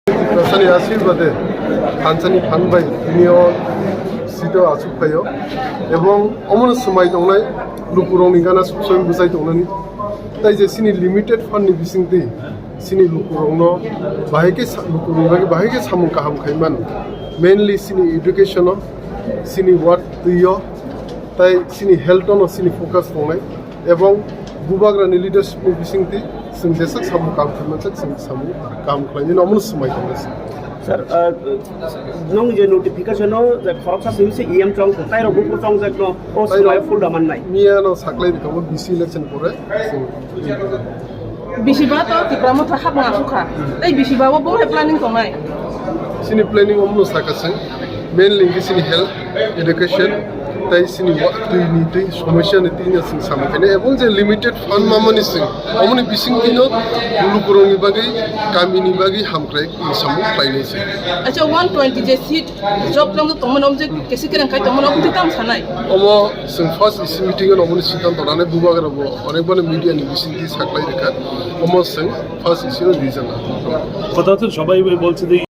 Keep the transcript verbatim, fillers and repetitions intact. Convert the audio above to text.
Tiprasani ashirbade thansani phan bai tini o seat o achuk phaio, ebong omono swmai tongnai lukurokni gana suksoing bwchai tongnani. Tai je chini limited fund ni bisingtwi chini lukurokno bahai khe sa-, lukurokni bagwi bahai khe samung kaham khai mano, mainly chini education o, chini ward twi o, tai chini health o no chini focus tongnai. Ebong bubagrani leadership ni bisingtwi chwng jeswk samung kaham khlaimani, chwng samung kaham khlaimani omono swmai tongna se. Sir, uh, nung je notification o je khoroksa simi se E M chong, tai rok buphuru chongjak no, o swmai full da mannai. Miya no saklai rikha bo B C election pore chwng. Bisiba to Tipra Motha hapna asukha. Tai bisiba bo bo hai planning tongnai. Chini planning omono saka chwng, mainly hwnkhe chini health, education, tai chini wa-, twi ni twi somosya ni twi no chwng samung khainai, ebong je limited fund mamani chwng, omoni bising twi no lukurokni bagwi, kamini bagwi hamkrai samung khlainai chwng. Acha one twenty je seat job nang tongmani, omo je kesi kereng khai tongmani, omo twi tamo sanai. Omo chwng first E C meeting o omoni siddhanto nanai, bubagra bo onekbani media ni bising twi saklai rikha, omo chwng first E C o rijana. কথা হচ্ছে সবাই বলছে যে